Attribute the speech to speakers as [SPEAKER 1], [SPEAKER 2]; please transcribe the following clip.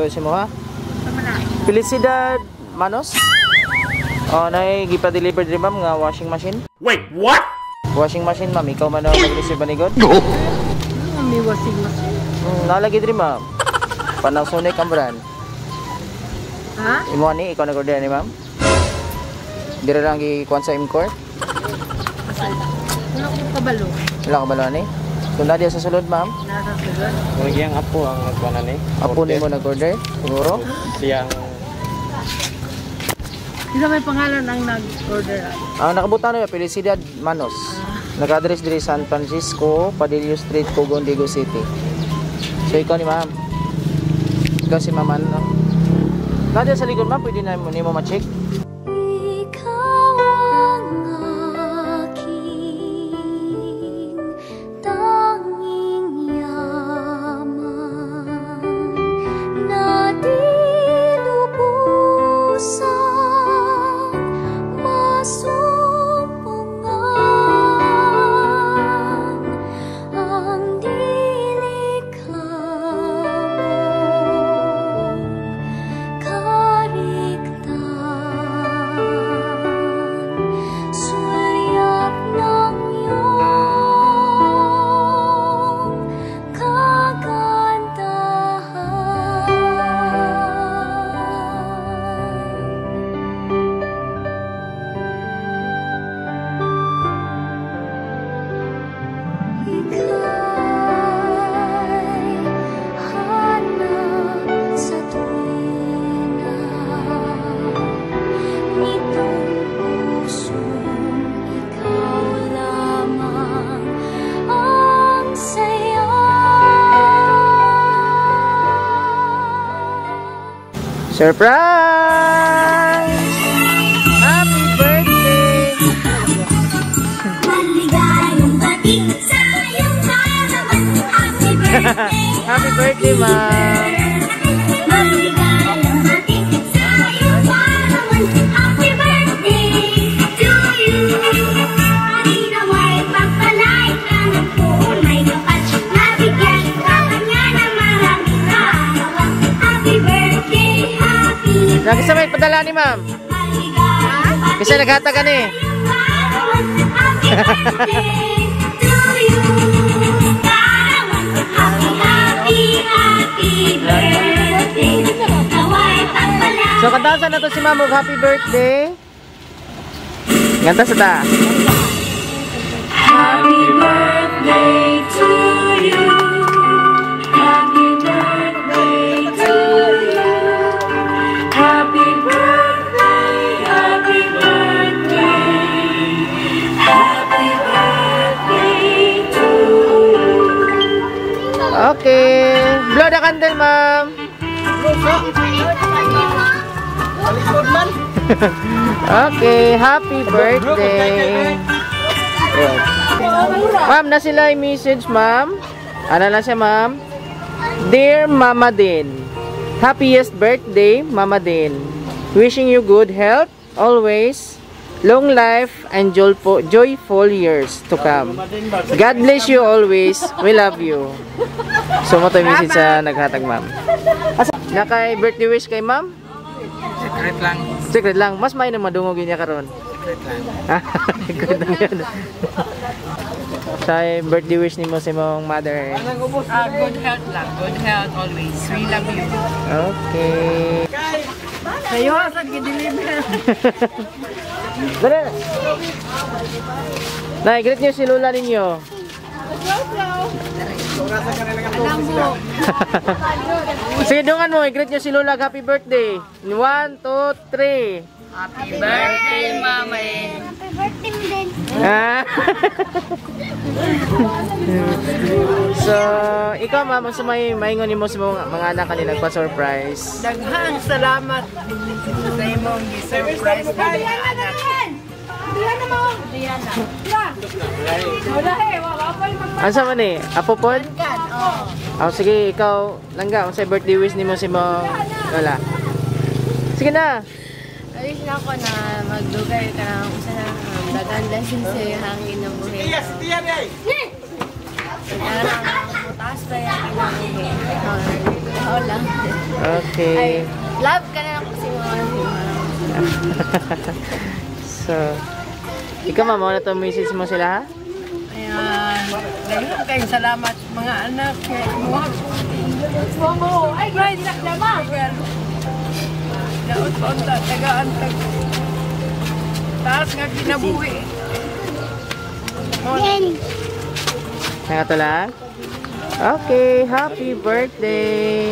[SPEAKER 1] Si mo ha? Felicidad Manos? Oh, nay gipa-deliver diri, ma'am, nga washing machine.
[SPEAKER 2] Wait, what?
[SPEAKER 1] Washing machine, ma'am, ikaw man ang nag-receive ani god?
[SPEAKER 3] May washing machine.
[SPEAKER 1] Nalagi diri, ma'am. Panasonic ang brand.
[SPEAKER 3] Ha?
[SPEAKER 1] Imo ani, ikaw nag-order ani, ma'am? Diri lang gikuan sa Imcor.
[SPEAKER 3] Wala ko kabalo.
[SPEAKER 1] Wala ka ba ani? So na diya sa sulod, ma'am.
[SPEAKER 3] Nasa sulod.
[SPEAKER 4] Murag iyang apo ang nagkuan ni.
[SPEAKER 1] Apo nimo nag-order siguro.
[SPEAKER 4] Siyang
[SPEAKER 3] Isa may pangalan ang nag-order.
[SPEAKER 1] Ang nakabutan na Felicidad Manos. Naka-address diri San Francisco, Padillo Street, Cogon, Diego City. So ikaw ni ma'am. Ikaw si ma'am ano? Nadia sa likod, ma'am, pwede na nimo ma-check.
[SPEAKER 5] Ikaw ang aking tanging yaman na di lubusang masumpungan ang nilikha mong kariktan, sulyap ng iyong kagandahan. Ika'y hanap sa tuwina nitong pusong ikaw lamang ang saya.
[SPEAKER 1] Surprise! Happy birthday!
[SPEAKER 5] Maligayang bati sa iyong kaarawan. Happy birthday!
[SPEAKER 1] Happy birthday, ma'am!
[SPEAKER 5] Maligayang bati sa iyong kaarawan. Happy birthday to you. Nawa'y pagpalain ka ng Poong Maykapal. Nabigyan ka niya ng maraming kaarawan. Happy birthday, happy
[SPEAKER 1] Nagisa may padala ni ma'am.
[SPEAKER 5] Maligayang bati
[SPEAKER 1] Kasi naghatag ka ni.
[SPEAKER 5] Happy birthday to you. Kaarawan. Happy, happy, happy birthday. Nawa'y pagpalain
[SPEAKER 1] So kantahan na to si ma'am og happy birthday. Nganta sa ta.
[SPEAKER 5] Happy birthday to you. Happy birthday to you. Happy birthday, happy birthday. Happy birthday to you.
[SPEAKER 1] Okay. Blow the candle, ma'am.
[SPEAKER 4] Palikod man.
[SPEAKER 1] Okay, happy birthday. Ayan. Ma'am, na sila yung message, ma'am. Ano lang siya, ma'am? Dear Mama Din, happiest birthday, Mama Din. Wishing you good health, always, long life, and joyful years to come. God bless you always. We love you. So, mao to yung message sa naghatag, ma'am. Nakay birthday wish kay ma'am?
[SPEAKER 4] Secret lang.
[SPEAKER 1] Secret lang. Mas may na madungog yun niya karon.
[SPEAKER 4] Secret lang.
[SPEAKER 1] Secret lang yun. Sa birthday wish nimo sa imong mother.
[SPEAKER 3] Good health lang. Good health always. We love you.
[SPEAKER 1] Okay.
[SPEAKER 3] Sa'yo, sa gi-deliver.
[SPEAKER 1] Dali na. Nay, greet niyo si Lola ninyo.
[SPEAKER 3] Alam mo.
[SPEAKER 1] Sige, dungan mo. I-greet niyo si Lola. Happy birthday. One, two, three.
[SPEAKER 3] Happy birthday, Mama.
[SPEAKER 5] Happy birthday din.
[SPEAKER 1] Ah. So, ikaw, ma'am, sa may maingon nimo sa mga anak kanila nagpa-surprise.
[SPEAKER 3] Daghang salamat sa imong gi-surprise na anak. Diana.
[SPEAKER 1] Ansa man eh? Apo pod? Oh, sige, ikaw, langga, unsay birthday wish nimo sa imong lola? Sige na.
[SPEAKER 6] Wish na ako na magdugay ka ng usa na daghan blessings sa iyong hangin ng buhi. Kaya mutaas ba yung kinabuhi? Mao lang.
[SPEAKER 1] Okay.
[SPEAKER 6] Ay, love ka na lang kasi mga.
[SPEAKER 1] So, ikaw, ma'am, ano to message mo sila, ha?
[SPEAKER 3] Ayan. Daghan kayong salamat mga anak. Kay mo.
[SPEAKER 6] Ay, grind na ma.
[SPEAKER 3] Daot pa unta tagaan tag. Taas nga kinabuhi.
[SPEAKER 1] Nga to lang? Okay, happy birthday!